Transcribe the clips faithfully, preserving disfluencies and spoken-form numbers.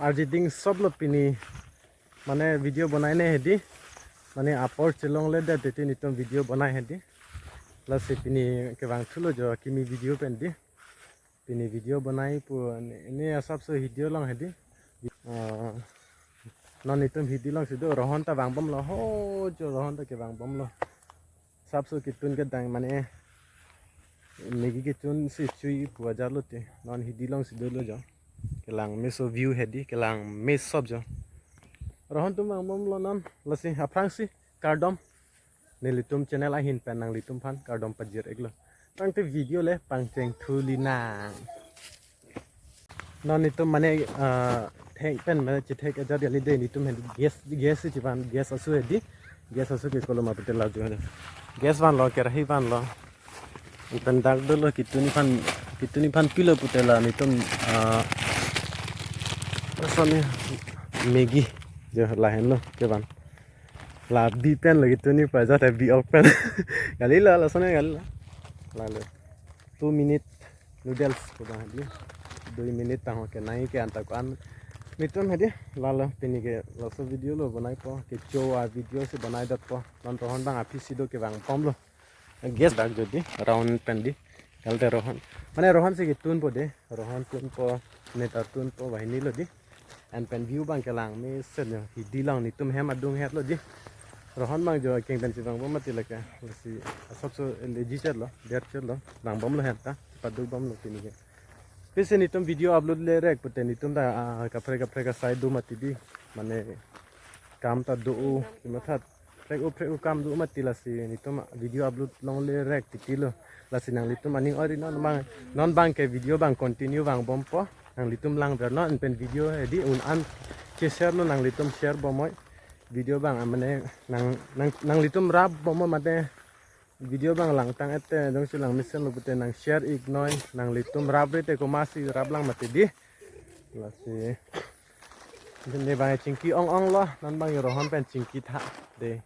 Arjiding sop lo pini, mane video bonai ne hedi. Mane apor chelongle det titi netum video bonai hedi. Lasi pini kevang thulo jo kimi video pen di. Pini video bonai pu ne asap so hidi along hedi. Ah, non netum hidi alongsi do, Rohon ta vangbomlo ho jo, Rohon ta kevangbomlo. Asap so kitun kedang mane Maggi kechun si chui pu ajar lo te. Non hidi alongsi dolo jo. Kelang meso view hedi, kelang mesop jo. Rohon atum vangbomlo non, lasi aphrangsi kardom. Nelitum channel ahin pen nanglitum aphan kardom pajir-iklo. Tangte video le pangcheng thuli nang. Non netum mane, ah, thek pen mane chethek ajar kali de, netum hedi gas, gas si chivan, gas asu hedi. Gas asu ke kolo ma pute la jo hedi. Gas vanlo, kerahi vanlo. Pen dak dolo kitun aphan, kitun aphan pilo pute la netum, ah, asam ya, Maggi jo lahenlo kevan. La bi pen lagi tuni pa jat bi ok pen. Kali la, lason kali la. Lalo two minute noodles ko bang hedi. Dui minute tang ho ke nai ke anta ko an. Netum hedi lalo pini ke laso video lo bonaipo, kecho a-video si bonai dotpo. Non Rohon bang aphi si do kevangbomlo. Gas dak jo di, Rohon pen di. Kalte Rohon. Mane Rohon si ketunpo de. Rohon tunpo, neta tunpo, banghini lo di. An pen view bang kelang mesen jo. Hidi along netum hem adung het lo di. Rohon bang jo keng pen si vangbom mati lake. Lasi asap so leji chet lo, der chet lo. Vangbomlo hem ta, paduk bomlo pini ke. Pisi netum video upload le rek pute netum ta, ah, kaprek kaprek asai do mati di. Mane kam ta do-o, matha prek-o prek-o kam do mati, lasi netum video upload longle rek titi lo. Lasi nanglitum aning ori non bang, non bang ke video bang continue vangbompo. Nanglitum langver non pen video hedi un an che-share lo, nanglitum share bomnoi. Video bang amane nang, nang, nanglitum rapbomnoi mate video bang langtang ete jongsi lang mesen lo pute nang share-iknoi, nanglitum rapre te komatsi rap lang mati di. Lasi. Jin de bang chingki ong-ong lo, non bang Rohon pen chingki tha de.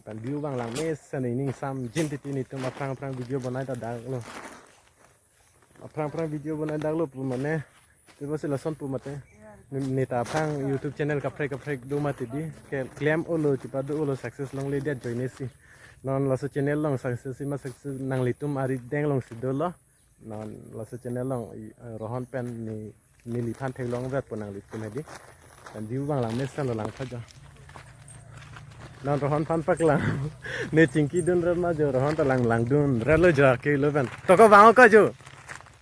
Pen view bang lang mesen, ining sam jin titi netum aphrang aphrang video bonai ta dak lo. Aphrang aphrang video bonai dak lo pu mane. Tiba si lason pu mate. Ne-, neta aphrang YouTube channel kaprek kaprek do mati di. Ke claim olo, chipa do olo, success longle det joine si. Non laso channel along success si ma success nanglitum arideng alongsi dolo. Non laso channel along i, eh, Rohon pen ne, neliphan theklongvetpo nanglitum hedi. Pen view bang lang mesen lo, langtha jo. Non Rohon aphan paklang. Ne chingki dunre ma jo, Rohon ta lang langdunre lo jo, ke lo pen. To ko vang ko jo.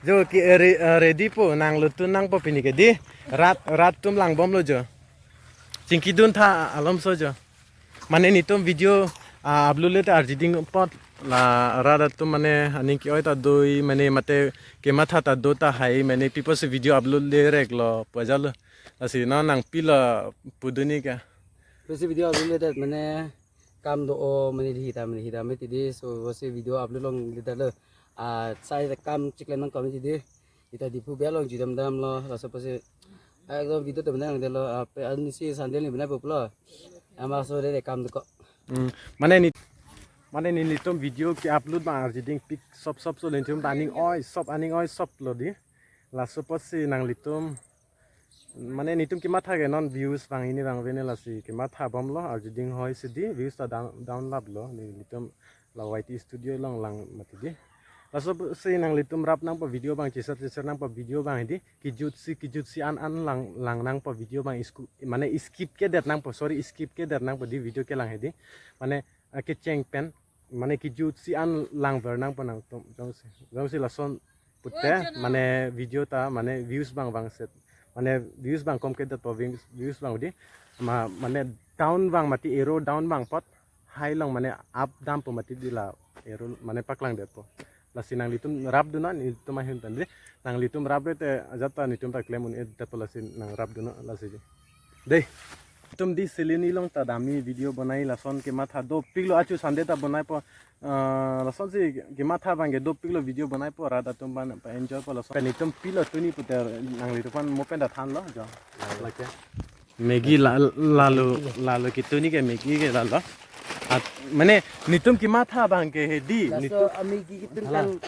Jo ke, eh, re-, eh, ready po, nang lutun nangpo pini ke di. Rat, rat atum langbomlo jo. Chingki duntha alomso jo. Mane netum video, ah, upload le ta arjiding apot la rat atum mane aning ke-oi ta doi mane mate kematha ta do tahai mane pipo si video upload le rek lo pu ajar lo. Lasi non nang pilo puduni ka. Pisi video upload le det mane kam do-o mane di hita mane hita mati di, so pisi video upload longle det lo. Ah, sai kam chiklem nangkok mati di. Ita Diphu bia along jidam dam lo, laso pisi ekdom video to benang de lo, ape ansi sandal ni benang puplo. Ama so de kam ko. Hmm, mane ne, mane ne netum video ke-upload bang arjiding pik sop sop so, netum ta aning oi sop, aning oi sop lo di. Laso apotsi nanglitum, mane netum kematha ke non views bang ini bang vene, lasi kematha bomlo, arjiding hoi si di, views ta down, down laplo, ne netum la Y T Studio along lang mati di. Laso apotsi nanglitum rap nangpo video bang, che-share che-share nangpo video bang hedi. Kejut si, kejut si an an lang, lang nangpo video bang, isku, mane skip kedet nangpo, sorry, skip kedet nangpo di video kelang hedi. Mane, eh, kecheng pen, mane kejut si an langver nangpo nangtum, jongsi, jongsi lason pute, mane video ta, mane views bang vangset. Mane views bang kom kedetpo, views, views bang di. Ma, mane down bang mati, arrow down bang apot. Hai along mane up dampo mati di la arrow mane paklang detpo. Lasi nanglitum rapdun non, netum ahin pen di. Nanglitum rapre te ajat ta netum ta claim un-edetpo, lasi nang rapdun non, lasi di. Dei. Netum di Siloni along ta damji video bonai, lason kematha dopiklo, achu Sunday ta bonaipo. Ah, lasonsi kematha bang ke dopiklo video bonaipo, rat atum aphan pa-enjoy po lason. Pen netum pilo tuni pute nanglitum aphan mo pen ta thanlo jo. Lake. Maggi la, lalo, lalo kituni ke Maggi ke lalo. At, mane, netum kematha bang ke hedi. Laso netum, a-Maggi kitun hala, kan.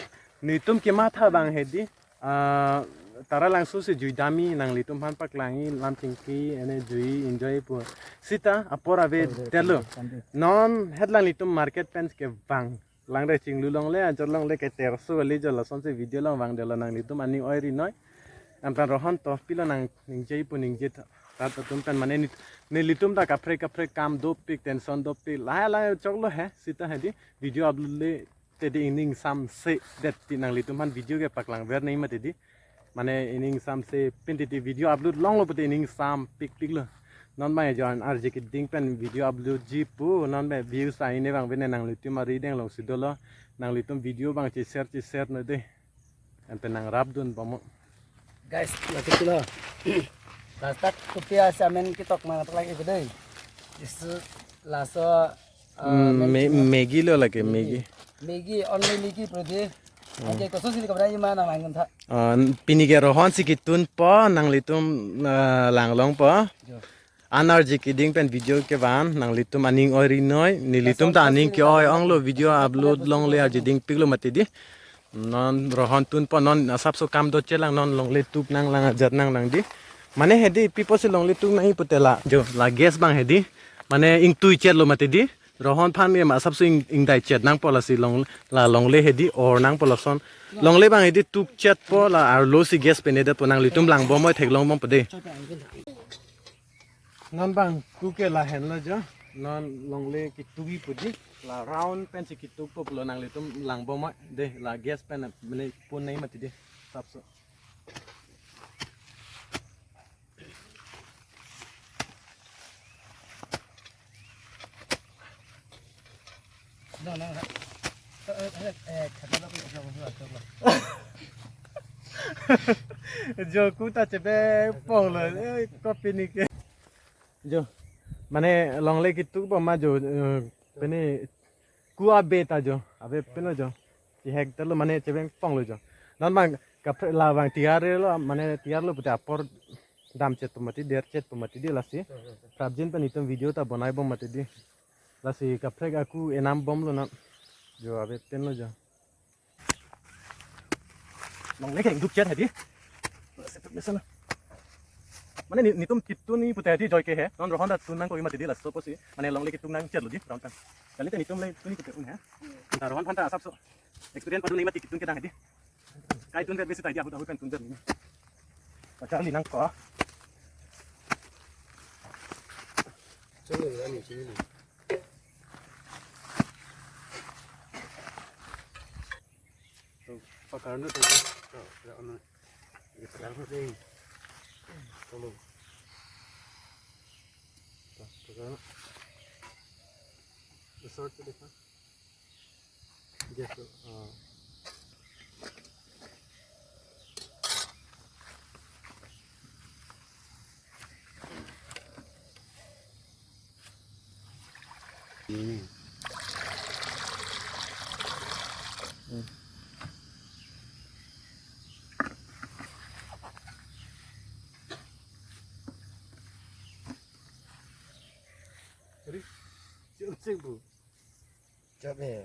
Netum kematha bang hedi. Ah, Taralangso si jui dam-i, nanglitum aphan paklangji, lam chingki, ene jui enjoy pu. Sita apor ave. Ave, detlo. Ave, ave. Non het nanglitum market pen kevang. Langre chinglu longle, ajor longle ke terso kali jo, lasonsi video along vangdetlo nanglitum aning oiri noi. Anpar Rohon to pilo nang ningje pu ningje ta, ta atum pen mane nit-, nelitum ta kaprek kaprek kam dopik, tension dopik. Lahai lahai choklo he, sita hedi. Video upload le tedi ining samse det ti nanglitum aphan video ke paklangver nangji mati di. Mane ining samse pin titi video upload longlo pute ining sam pikpiklo. Non abang jo an arje keding pen video upload ji pu, non abang views aine abang vene nanglitum arideng alongsi dolo. Nanglitum video abang che-share che-share noi de. Anpen nangrapdun bom. Guys, lagi tulo. Last tak kopi asamen kitok mang lagi bedai. Isu laso, ah, Hmm, men- Me- Maggi lo lagi, Maggi. Maggi. Maggi, only Maggi pu di. Hmm. Anke kosonsi kabra ima nang langdun tha. Ah, pini ke Rohon si ketunpo, nanglitum, ah, langlongpo. Jo. An arje keding pen video kevan, nanglitum aning oiri noi, nelitum ta aning ke-oi onglo video upload longle arje dingpiklo mati di. Non Rohon tunpo, non asapso kam dochelang, non longle tuk nanglang ajat nanglang di. Mane hedi pi apotsi longle tuk nangji pute la jo, la gas abang hedi. Mane ingtuichetlo mati di. Rohon aphan ke ma asapso ing, ingdaichet nangpo lasi long, la longle hedi or nangpo lason. Longle abang hedi tukchetpo la arlosi gas penedetpo, nanglitum langbom oi theklong bompo de. Non abang tuk ke lahenlo jo. Non longle ketukji pu di. La round pensi ketukpo pulo, nanglitum langbom oi de, la gas pen mane pon nangji mati di. Asapso. No, no, no. Eh, eh, eh, eh, khatlo, khatlo, khatlo, khatlo. Jo, ku ta chebengponglo, eh, kopi ni ke. Jo, mane longle ketukpo ma jo, eh, pini ku abe ta jo, abe pino jo. Chehekdetlo mane chebengponglo jo. Non abang kaprek la abang tiar lo, mane tiarlo pute apor damchetpo mati, derchetpo mati di lasi. Prapjin pen itum video ta bonai bom mati di. Lasi kaprek aku enam bomlo na. Jo abe penlo jo. Longle ke ingdukchet hedi. Lasi tu biasa na. Mane ni, netum ketunji pute hedi joi ke he. Non Rohon ta tun nangkokji mati di laso apotsi. Mane longle ketuk nangchetlo di round kan. Kali te netum le tunji pute un he. Ta Rohon aphan ta asapso experience padun nangji mati ketun kedang hedi. Kai tunver besi ta di ahut ahut pen tunver ni. Pacharli nangkok. Chalo, ani chini. To, pakarno to. To, ya, ano. Ye pakarno de. Chalo. To, pakarno. Short to dekha. Yes, sir. Uh, Ready? Cek, cek, bro. Cek, eh.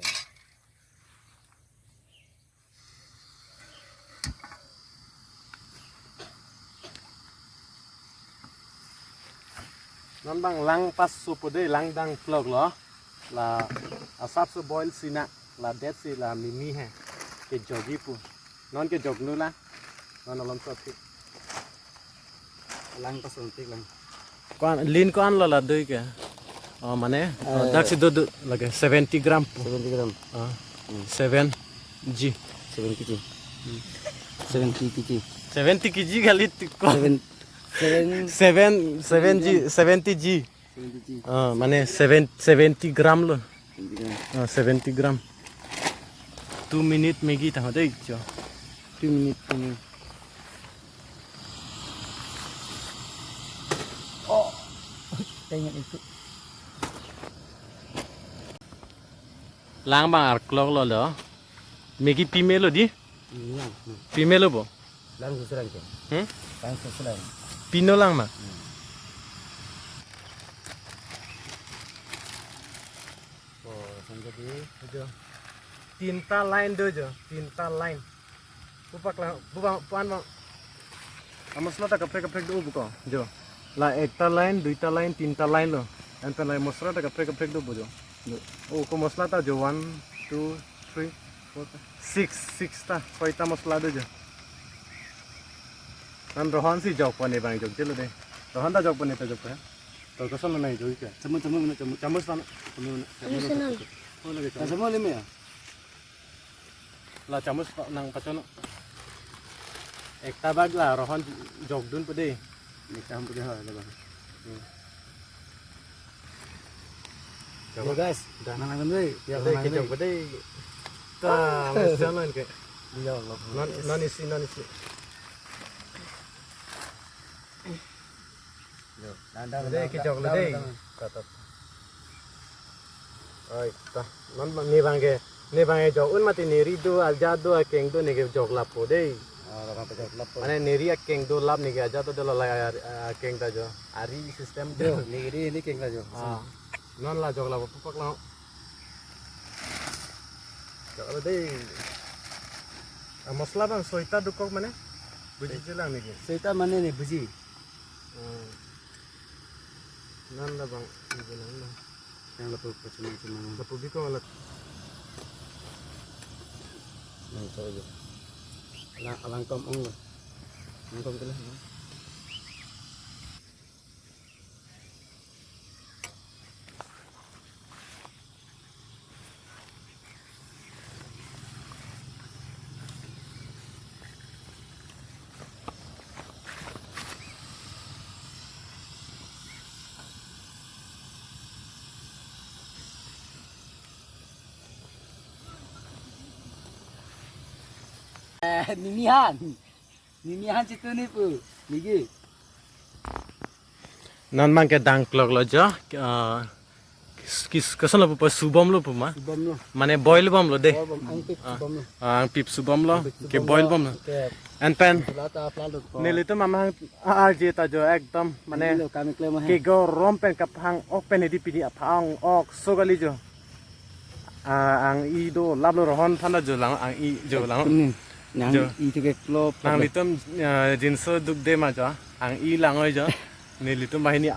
Non abang lang paso pu de, lang dang kloklo. La asapso boil si na, la detsi la mimi he. Kejokji pu. Non kejoklo la. Non alom so aphi. Lang paso tik lang. Ko-an, lin ko-anlo la dui ke? Oh, mane? Oh, eh, daksi do, do lake seventy gram pu. Seventy gram. Ah. Hmm. Seven G. Seven K G. Hmm. Seventy K G. Seventy K G kali ti ko. Seven, seven. Seven, seven G, seventy G. Seventy G. Ah, mane seven, seventy gram lo. Seventy gram. Ah, seventy gram. Two minute Maggi tangho dei jo. Two minute, two minute. Oh. Tengok itu. Lang abang arkloklo lo. Maggi pimelo di? Iya. Pimelo bo? Lang susulan ke. Hmm? Lang susulan. Pinolang ma? Hmm. Oh, sampai di itu. Tinta line do jo, tinta line. Bupak lang, bupak puan bang. A masala ta kaprek kaprek do buko jo. La ekta line, duita line, tinta line lo. Anpen la masala ta kaprek kaprek do bu jo. Jo. O ko masala ta jo one, two, three, four, five, six, six ta, soita masala do jo. Nan Rohan si jokpo ne bang jokjelo de. Rohan ta jokpo ne ta jokpo ya. To koson lo nai jok ke. Chamus, chamus, chamus. Chamus ta na. Chamus ta na. Oh, lagi chamus. Chamus le me ya. La chamus pa-, nang pachono. Ekta bag la Rohan jokdun pede. Ekta ham pede ha, la bang. Hmm. Yo guys, dah nang nang deh. Ya, deh, nang kejok deh. Deh. Ta, masih jalan ke. Ya Allah. Non, non isi, non isi. Yo, dah, dah, deh, dah, kejok dah, deh. Dah, dah. Oi, ta. Non ne bang ke, ne bang ke jok un mati, neri do, ajat do, akeng do, ne kejok lapo deh. Ah, orang kejok lapo. Mane neri akeng do lap, ne ke ajat do, do la, la, akeng ta jo. Ari system do. Yo, neri ne keng ta jo. Ah. Non la jok lapo pupak la. Jok la deh. A masala bang soita dokok mane? Buji chelang ne ke. Soita mane ne buji. Hmm. Nan la bang, ibu nang na. Yang lapu pacuma-cuma. Lapu biko la. Nang coba. Alang, alang kom ong lo. Alang kom kena. Eh, nini han. Nini han situ ni pu. Nigi. Non bang ke dang klok lo jo. Eh, kis, kis, koson lo pu pa, subom lo pu ma. Subom lo. Mane boil bom lo deh. Boil bom, angpip subom lo. Ah, angpip subom lo. Angpip ke subom boil lo. Bom lo. Ke anpen. Pula ta pla lo ko. Nelitum amahang arje ta jo ekdom mane. Neli lo kami klem ha. Ke gorom pen kaphang ok pen hedi pini aphang ok so kali jo. Ah, ang-i do, lap lo Rohan aphan ta jo lang, ang-i jo lang. Kuning. Nang jo. I tu ke klop. Nanglitum, ah, jinso duk de ma jo, ang-i lang oi jo. Nelitum banghini,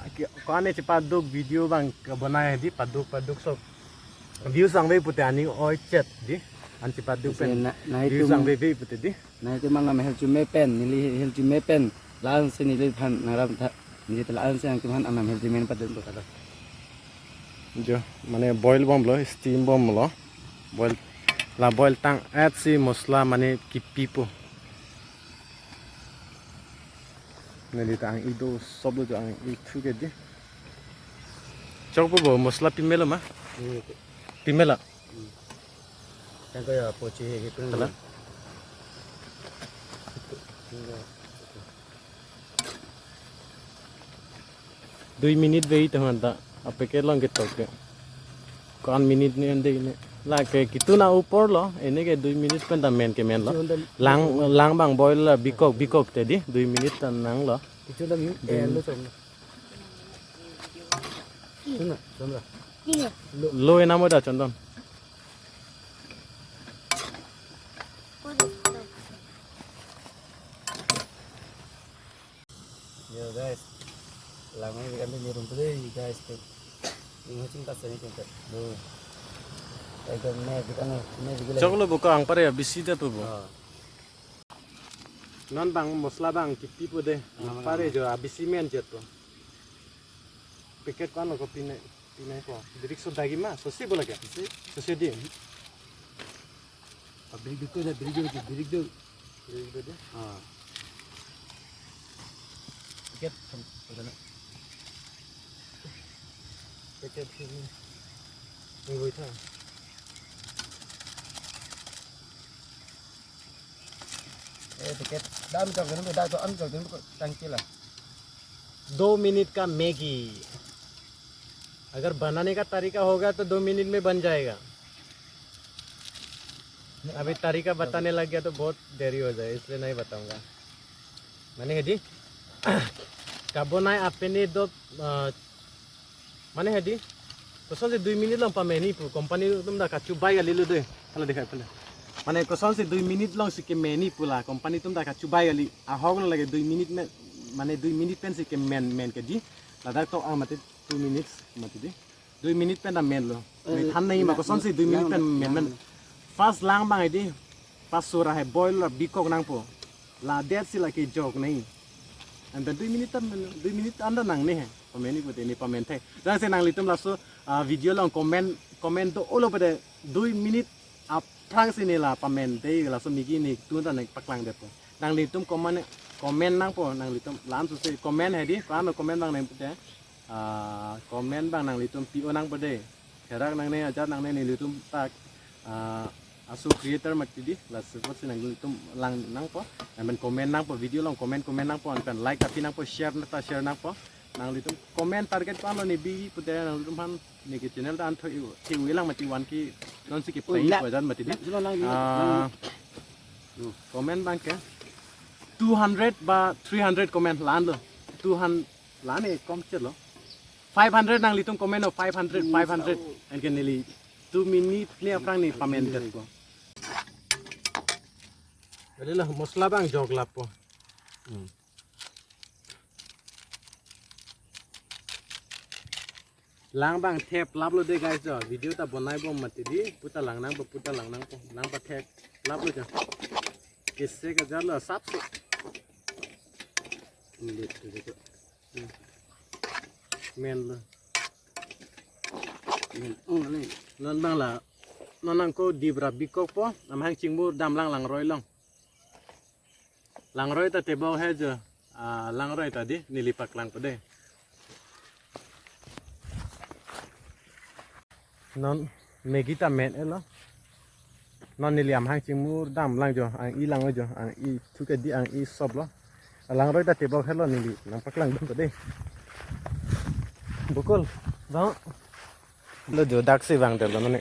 ko-an ne chepaduk video bang kebonai di paduk paduk so. Views angve pute ani oi chet di. An chepaduk pen. Na, na views itum angve ve pute di. Nangtum anam hel chume pen, neli hel chume pen. La-an si neliphan nang ram tha, neli ta la-an si nangtum aphan anam hel chume pen padun bokalo. Jo, mane boil bom lo, steam bom lo. Boil, la boil tang-et si masala mane kipi po. Neli ta ang-i do sob lo jo, ang-i thu ke di. Chok po bo masala pimelo ma? Hmm. Pimela? Hmm. Tangko ya pochi he he pun. Hala? Dui minute ve ita hanta. Apeke long ketok ke. Ko-an minute ne ande ne. La ke kitu na upor lo, ene ke dui minute pen ta men ke men lo. Lang, lang bang boil la bikok, bikok te di, dui minute ta nang lo. Kitu na mi, eh, lo chom. Suna, chom la. Lo. Lo ena mo da chondon. Yo guys, lang ini kan ini rumput deh guys tuh. Ini macam tas ini tuh. Tuh. Ekdom ne bikan ne bikan. Chok lo buka ang pare ya bisi da tu bu. Ah. Non bang masala bang kipi po deh. Ah, pare jo abisi men jet po. Packet ko-an lo ko pine, pine ko. Birik so dagi ma, so si bola kya? Si. So si di. Ah, birik duk ko, birik duk, birik duk. Birik duk deh. Ah. Packet, sam-, sam-, packet sini. Ini woi tha. Eh, packet. Dam jok dun, dam jok, am jok dun, tangki la. दो मिनट का मैगी। अगर बनाने का तरीका होगा तो दो मिनट में बन जाएगा। अभी तरीका बताने लग गया तो बहुत देरी हो जाए, इसलिए नहीं बताऊंगा। Mane hedi, kabonai apene do, ah, mane hedi, koson si dui minute lang pameni pu, company atum ta kachubai kali lo deh. Hala dekha pala. Mane kosonsi dui minute alongsi kemen ni pu la company atum ta kachubai kali. Ahok lo lake dui minute men, mane dui minute pensi kemen men kedi. Ladak to ang mati two minutes mati di. Dui minute pen ta menlo. Eh, methan nangji ma la-, kosonsi dui minute lang, pen men lang, men. Lang. First lang abang hedi. Pas sura hai boil la bikok nangpo. Ladet si lake jok nangji. Anta dui minute an, dui minute anta nangne he. Pamen ni pute ne pamen the. Jongsi nanglitum laso, ah, video along comment, comment do-olo pute dui minute aphrangsi ne la pamen te laso migi ne tun ta ne paklang detpo. Nanglitum comment, comment nangpo nanglitum la-an suse comment hedi, ko-an lo comment abang nang pute. Ah, comment abang nanglitum pi-o nangpo de. Therak nangne ajat nangne nelitum tak, ah, aso creator mati di, laso apotsi nanglitum lang nangpo. Amen comment nangpo, video along comment, comment nangpo, anpen like api nangpo, share ta share nangpo. Nanglitum comment target ko-an lo ne bi pute nanglitum aphan neke channel ta an thoi, thoi lang mati one K nonsi ke play ko ajat mati di. Lang, lang, lang, lang. Ah, comment abang ke two hundred ba three hundred comment la-an lo. Two hundred la-an e kom chelo. Five hundred nanglitum comment o, five hundred, five hundred. Anke neli two minute ni aphrang ne pamen detpo. Jadi la mosla abang jok lapo. Hmm. Lang abang thep laplo de guys jo. Video ta bonai bom mati di. Pu ta lang nangpo, pu ta lang nangpo. Lang pathep laplo jo. Kese ka jalo sapse. Ini tu tu. Hmm. Menlo. Men, oh, ni. Non abang la. Non nangko dibra bikokpo. Amahang chingmur dam lang langroi along. Langroi ta tebok he jo. Ah, langroi ta di neli paklangpo de. Non megi ta men-etlo. Non neli amahang chingmur dam lang jo, ang-i lang jo, ang-i thu ke di ang-i soplo. Langroi ta tebok helo neli nangpaklang dunpo de. Bukul, bang. Lo jo daksi vangdetlo non ne.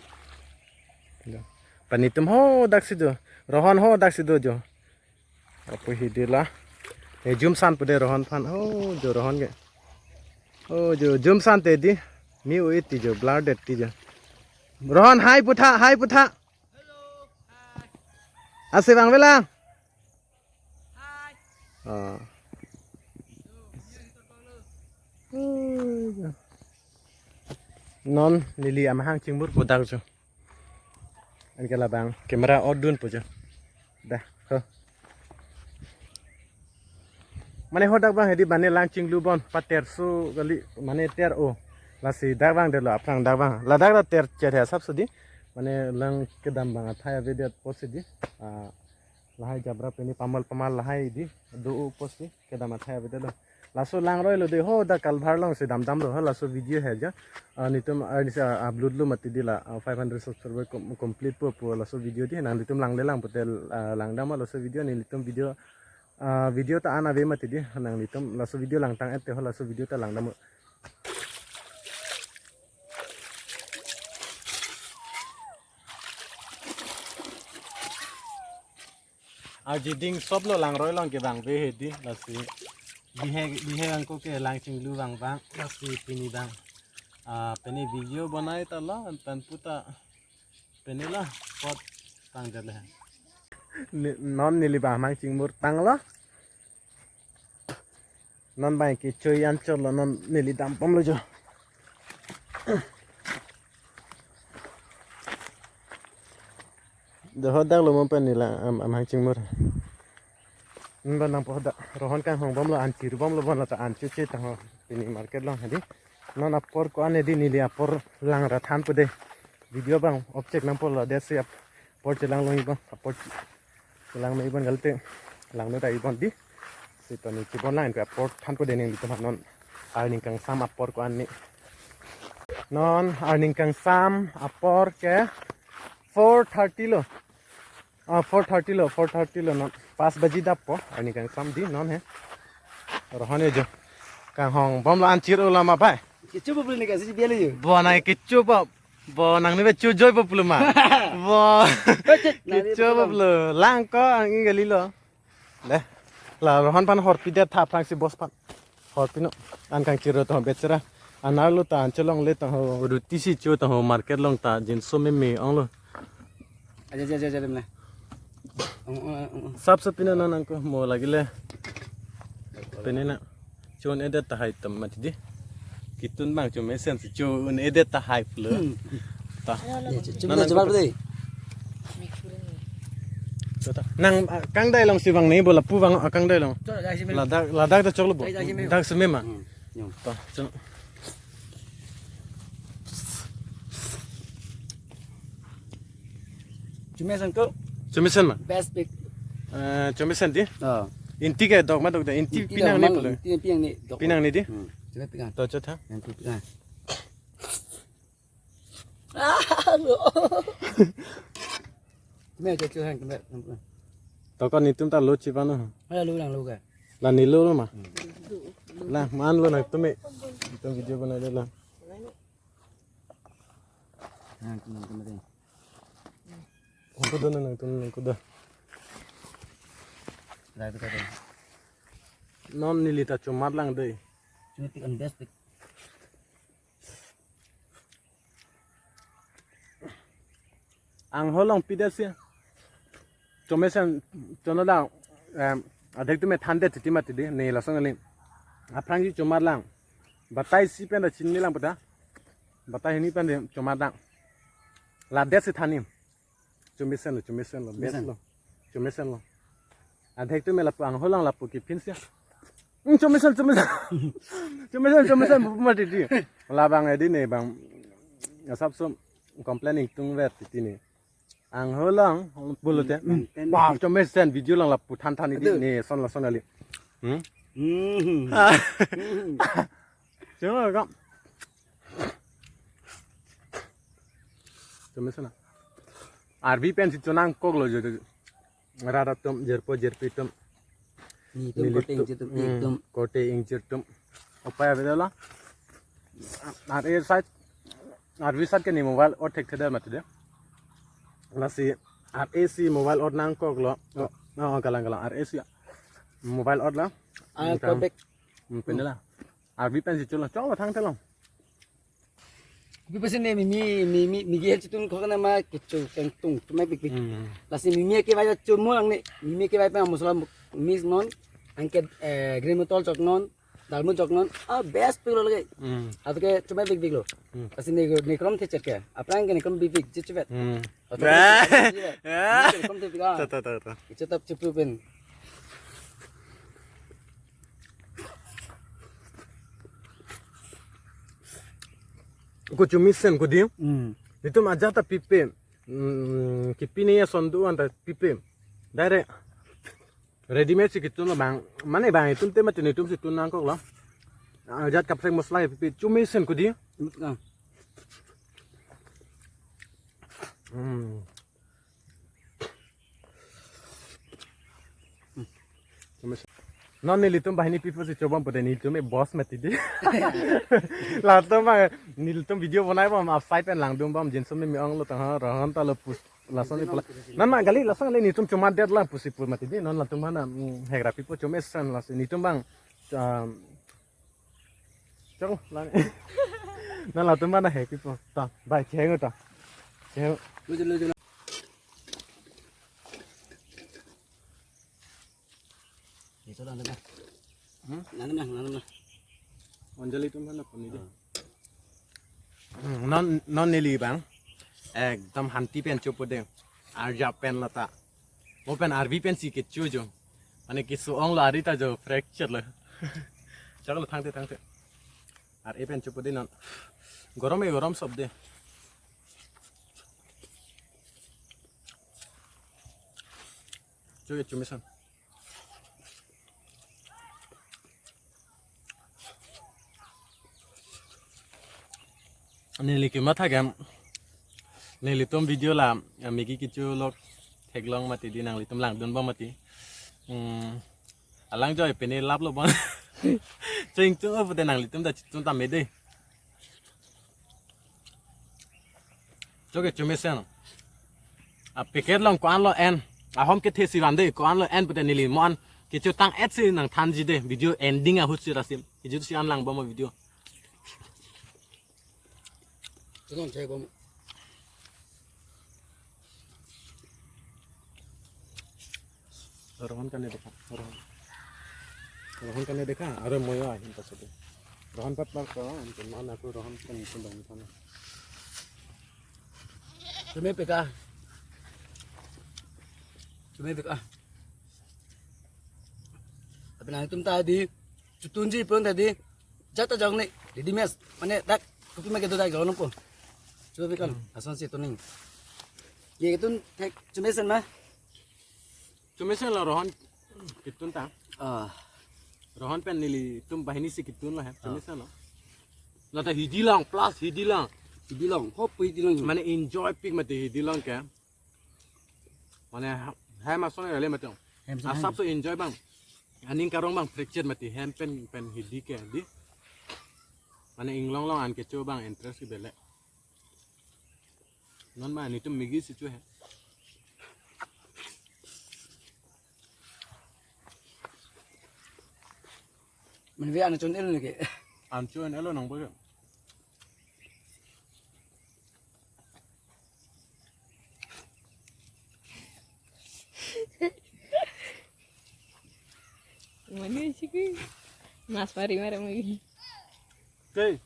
Lo. Panitum ho daksi do. Rohon ho daksi do jo. Apo hidi la. E jumsan pude Rohon aphan. Oh, jo Rohon ke. Oh, jo jumsan te di. Mi o iti jo blur det ti jo. Rohon hai putha, hai putha. Asi vangve lang. Ah. Oh, jo. Non neli amahang chingmurpo dak jo. Anke labang camera on dunpo jo. Dah, ho. Mane ho dak abang hedi mane lang chinglu bon pater su kali mane ter o. Lasi dak abang detlo aphrang dak abang. Ladak la ter chet he asap sudi. Mane lang kedam abang athai avedet apotsi di. Ah, lahai jabra pini pamal pamal lahai di do apotsi kedam athai avedetlo. Laso langroi lo de ho dak kalvar alongsi damdamlo ho laso video he jo. Ah, netum, ah, nisa upload lo mati di la, ah, five hundred subscriber com-, complete po pu laso video di nanglitum langle lang pute, ah, langdam laso video nelitum video, ah, video ta an ave mati di nanglitum laso video langtang-et te ho laso video ta langdam. Arjiding soplo langroi along kevangve hedi lasi. Bihe, bihe angko ke lang chinglu vangvang lasi pini abang. Ah, pini video bonai ta la antan puta pini la pot tangdet le. Ni, non neli abang amahang chingmur tanglo. Non abang ke choi an chotlo non neli dam pamlo jo. Jo ho dak lo mo pen neli am, amahang chingmur. Non abang nangpo dak Rohon kanghong bomlo an chir bomlo bon la ta an chuche tang ho pini market along hedi. Non apor ko-an hedi neli apor langra thanpo de. Video abang object nangpo la desi apor chelang long ibon apor chelang me ibon galte lang no ta ibon di. Sita ne chibon lang ke apor thanpo de nelitum non. Arni kangsam apor ko-an ni. Non arni kangsam apor ke four thirty lo. Ah, four thirty lo, four thirty lo non. Pas baji dappo, arni kangsam di non he. Rohon e jo. Kanghong bomlo an chir-o lama bai. Kecho baplo ne kasi biale jo. Bo nang kecho bap. Bo nang ne be chojoi baplo ma. Bo. Kecho baplo. Lang ko ang-i kali lo. Le. La Rohon aphan horpi det tha aphrangsi boss aphan. Horpi no. An kangchir-o to bechara. Anerlo ta an chelongle ta ho ruti si cho ta ho market along ta jinso meme onglo. Aja, aja, aja, aja, dem na. Sap sap pina na nangko mo lagile. Pene na. Chun edet tahai tam mati di. Kitun bang chun mesen si chun edet tahai pulo. Ta. Cuma nang cuma betul. Nang, ah, kangdai long si bang ni bola pu bang, ah, kangdai long. Ladak, ladak ta choklo bo. Dak seme ma. Ta. Chun. Chumesen ko. Chumesen ma? Best pick. Eh, chumesen di? Oh. Inti ke dok ma dok da. Inti pinang ni pala. Inti pinang ni dok. Pinang ni di? Hmm. Chumesen pinang. To chot ha. Yang tu pinang. Ah, lo. Keme chot chot hang keme. To kon nitum ta lo chipan no. Ada lo lang lo ka. La ni lo lo ma. La man lo nangtum me. Itum video banai de la. Nang tum nang tum deh. Nangkudo na nangtum nangkudo. Rai betul deh. Non neli ta chomat lang dei. Cuma tik an best tik. Angho long pidet si. Chomesen chono da, em, adek tume thandet titi mati di, ne lason ali. Aphrangsi chomat lang. Batai isi pen da chinine lang pata. Batai hini pen de chomat lang. Ladet si thanim. Chomesen lo, chomesen lo, best Chomesen. Lo. Chomesen lo. Adek tume lapu angho long lapu kipin si. Hmm, chomesen, chomesen. Chomesen, chomesen, bu mati di. Labang edi ne bang. Asap som complain ingtung vet titi ne. Angho long, bulu te. Hmm. Bang, chomesen video lang lapu than than di ne son lason ali. Hmm? Hmm. Chuma ka. Chomesen na. Arbi pen si chonangkok lo jo. Rat atum, jirpo jirpi atum. Nitum nelitum, korte ingjir atum, hmm, itum. Korte ingjir atum. Upai ave la. Ar e side, Arbi side ke ne mobile or thekthedet mati de. Lasi, ar e si mobile or nangkok lo. Oh, oh, kalang kalang. Ar e si mobile or la. Ah, call back. Hmm, pende la. Arbi pen si cholo, cholo thangthe lo. Kopi pusi ne mimi, mimi, migi hel chitun khok na ma kecho kengtung, chomai bik bik. Hmm. Lasi mimi akevai chomo lang ne, mimi akevai pen masala mix non, anke, eh, green mutol chok non, dalmut chok non, ah, best pik lo lagi. Hmm. Ato ke chomai bik bik lo. Hmm. Lasi ne, ne krom the chet ke, aphrang ke ne krom bik bik, chet chubet. Hmm. Ato ke ne krom the bik, ah. Ta, ta, ta, ta. Chet tap chupu pen. Ko chomisen ko di. Hmm. Nitum ajat ta pipe. Hmm, kipine ason do-an ta pipe. Direct. Ready made si kitun lo bang. Mane bang itum te mati nitum si tun nangkok lo. Ajat kaprek masala pipe. Chomisen ko di. Hmm. Hmm. Non nelitum banghini pipo si chobom pute nelitum e boss mati di. Latum bang nelitum video bonai bom upside pen langdun bom jinso me me-ong lo tang ha rohon ta lo pus lason ni pula. Non ma gali lason gali nelitum chomatdet lang pusi pu mati di non latum bana, mm, hegra pipo chomesen lason nelitum bang, um, Chong, lang. Non latum bana he pipo. Ta, bai, cheng ta. Cheng. Luju, luju. Ito lang, lang. Hmm? Lang, lang, lang, lang. Anjali tum bana puni de. Ah. Hmm, non, non neli bang. Ekdom hanti pen chopo de. Arjap pen lata. Mo pen arbi pen si kecho jo. Mane keso-ong lo ari ta jo fracture lo. Chak lo thangte thangte. Ar e pen chopo de non. Gorom e gorom sob de. Cho e chomesen. Neli kematha ke nelitum video la, ah, migi kecho lok theklong mati di nanglitum langdun bom mati. Hmm, alang joi pene lap lo bom. Ching tu apa de nanglitum ta chitun ta me de. Cho ke chomesen. A packet long ko-an lo en. Ahom kethe si van de ko-an lo en pute neli mo an. Kecho tang et si nangthanji de. Video ending ahut si rasim. Kecho si an lang bom video. Tenong chai bom. Rohan kane dekha, Rohan. Rohan kane dekha, are moyo ahin pasodi. Rohan patlar ko, anke mana aku Rohan kan itu bang sana. Cumi peka. Cumi peka. Tapi nangtum tadi, chutunji pun tadi, jata jong ni, ready made. Mane dak, kopi ma kedo dak jong po. Cumi peka, Hmm. Asonsi tuning. Ye ketun, thek, cumi sen ma. Cumi sen lo Rohan ketun ta. Ah. Rohan pen nelitum banghini si ketun lo he. Ah. Cumi sen lo. Lata hidi lang, plus hidi lang. Hidi lang, hop hidi lang. Mane enjoy pik mati hidi lang ke. Mane ha-, hem ason kali mati. Hem ason. Asap so enjoy bang. Aning karong bang fracture mati hem pen pen hidi ke di. Mane inglong long an kecho bang interest ke bele. Non ma netum Maggi si cho he. Mane ve an chon el ne ke. An cho an elo nang bo ke. Mane sih ke. Mas mari mari mari. Ke.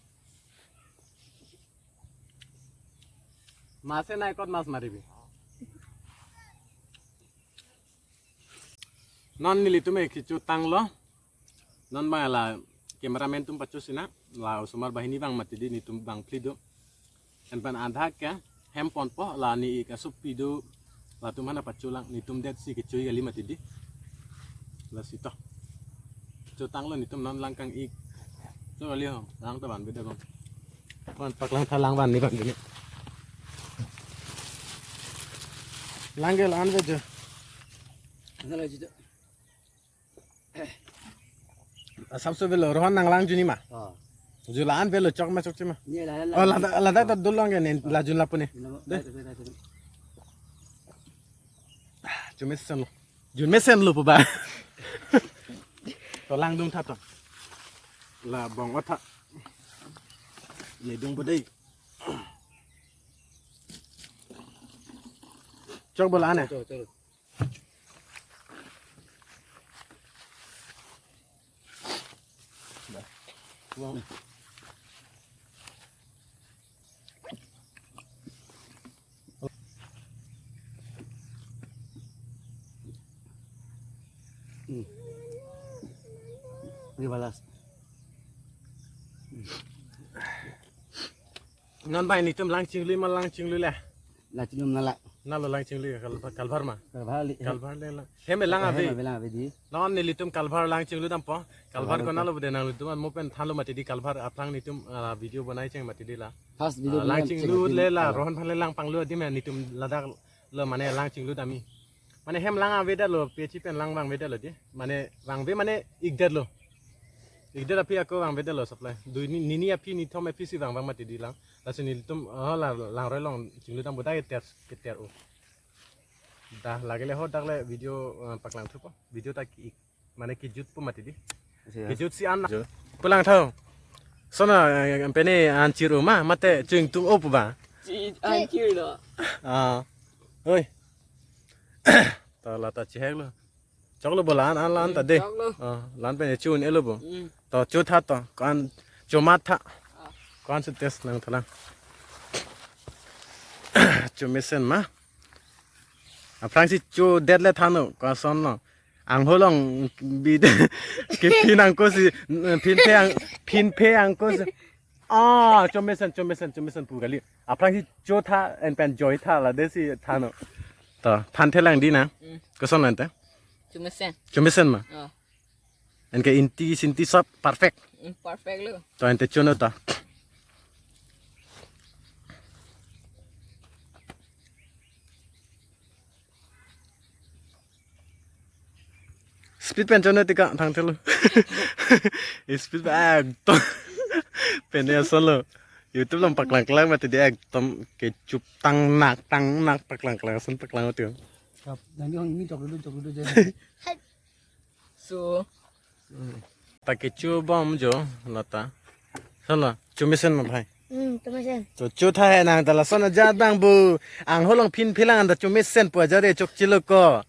Mas e nai kot mas maribi. Non nelitum e kecho tanglo. Non bang la cameraman atum pacho sina. La osomar banghini bang mati di netum bang phli do. Anpen adha ke hem ponpo la ne ik asup pi do. Latum hana pacho lang netum det si kecho kali mati di. Lasi to. Kecho tanglo netum non lang kang ik. Cho kali ho, lang ta ban beda bang. Kon paklang tha lang ban ni ban ni. Lang ke lang ve jo. Nala jita. Asap so velo Rohan nang lang juni ma. Ah. Ju la-an velo chok ma chokche ma. Ni la la. Oh, la la la ta dulong ke nen la jun lapu ne. La, la, la, la, la. Cumi sen lo. Jun mesen lo pu ba. To lang dung tha to. La bong otha. Ne dung bodei. Chok bola ane. Chok, chok. Hmm. Ini balas. Non bai netum lang chinglu ma lang chinglu le. Lang chinglu nala. Nalo lang chinglu kalbar, kalbar ma. Kalbar li. Kalbar le lang. Hem lang ave. Hem lang ave di. Non nelitum kalbar lang chinglu dampo. Kalbar kalbar ko nalo bude nangtum mo pen thanlo mati di kalbar aplang netum, ah, video bonai cheng mati di la. First video ah, lang bonai chinglu cheng le la. Rohan phan le lang panglu di ma netum ladak lo mane lang chinglu dami. Mane hem lang ave da lo, P H E pen lang vang ve da lo di. Mane vang ve mane ik det lo. Ik det aphi ako vang ve da lo supply. Dui ni, nini aphi nithom aphi si vang vang mati di lang. Laso nelitum, oh, la, lang roi long chinglu dam boda ke ter, ke ter o. Da lagele ho dak le video, eh, paklang thupo. Video ta ki ik. Mane kijut po mati di. Kijut si an. Pulang thau. Sona, eh, pene an chir o ma, mate ching tung o pu ba. Chi an chir lo. Ah. Oi. To la ta chihek lo. Chok lo bo lan an lan ta de. Chok lo. Ah, lan pene chun elo bo. Mm. To chu tha to. Kan chu mat tha. Ah. Kan su test nang thalang. Chu mesen ma. Aphrang si chu det le thano. Kan son no. Angholong bid ke phin angko si phin phe ang phin phe angko si. Ah, chomesen, chomesen, chomesen pu kali. Aphrang si cho tha en pen joy tha la de si thano. To, than thelang di na. Mm. Koson ante? Chomesen. Chomesen ma. Oh. En ke inti sinti sab perfect. Mm, perfect lo. To ante chono ta. Speed pen chonot tika thang thelo. Speed pen ekdom. Pen ya solo. YouTube along paklang klang mati di ekdom kechup tang nak tang nak paklang klang ason paklang mati. Kap, nang di hong ini chok dulu chok dulu jadi. So. Ta kechu bom jo lata. Solo, chomesen ma bhai. Hmm, chomesen. To chu tha he nang ta lason ajat bang bu. Angholong phin phelang anta chomesen pu ajat re chokchelo ko.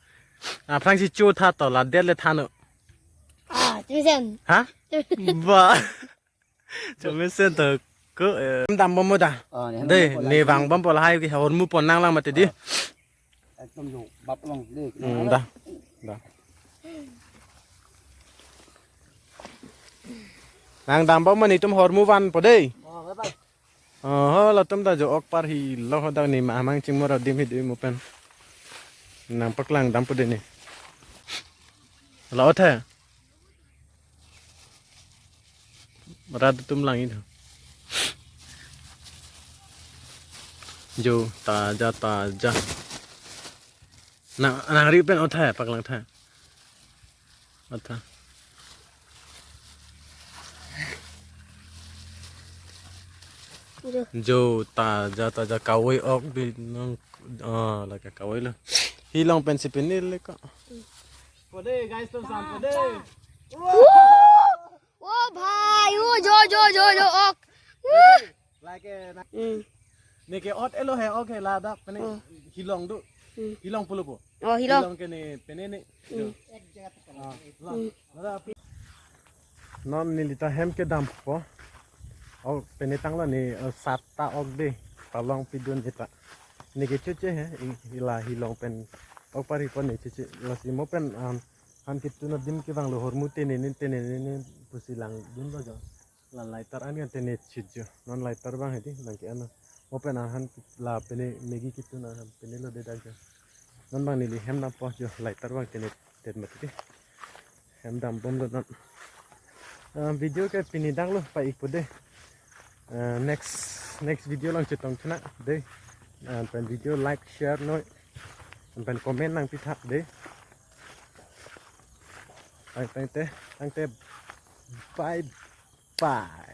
Aphrangsi cho tha to, la det le tha no. Ah, chomesen. Ha? Ba. Chomesen to ko, eh, dambom mo da. Ah, ne Dei, dambom ne la. Vangbompo lahai ke hormu pon nanglang mati dei. Ekdom jo, bap long, dei. Hmm, da. Da. Nang dambom mo, netum hormu vanpo dei. Oh, bye bye. Oh, latum ta jo ok parhi lo, hadak ne ma amang chingmor adim hidui mo pen. Nang paklang dampo dei ne. La ot hai. Rat atum lang-i tho. Jo, taja, taja. Nang, nang ri pen ot hai, paklang tha. Ot tha. Jo. Jo, taja, taja, kavoi ok dei nang, ah, lake kavoi lo. Hilong pensi pini le ko. Pode, guys, tum san pode. Oh, bhai, oh, jo, jo, jo, jo, ok. Lake na. Hmm. Neke ot elo he, ok he, ladak pene. Hmm. Hilong do. Hmm. Hilong pulo po. Oh, hilong. Hilong ke ne pene ne. Hmm. Ah, la. Hmm. La da. Non neli ta hem kedampo. Ok, pene tanglo ne, eh, sat ta ok dei. Palong pidun ita. Neke choche he, i-, ila hilong pen. Ok parhi po ne choche. Lasi mo pen, um, han kitun adim kevanglo, hormu tene ne, tene ne, ne pusi langdunlo jo. La lighter an kan tene chit jo. Non lighter abang hedi nang ke-en. Mo pen ahan la pene Maggi kitun ahan pene lo dei dak jo. Non abang neli hem dampo jo, lighter abang tene det mati dei. Hem dambomlo non. Ah, video ke pini dak lo, pa-ikpo dei. Ah, next, next video along chetong tha nang dei. Ah, pen video like, share noi. Pen comment nangpi tha dei. Tang, tangte, tangte. Bye bye.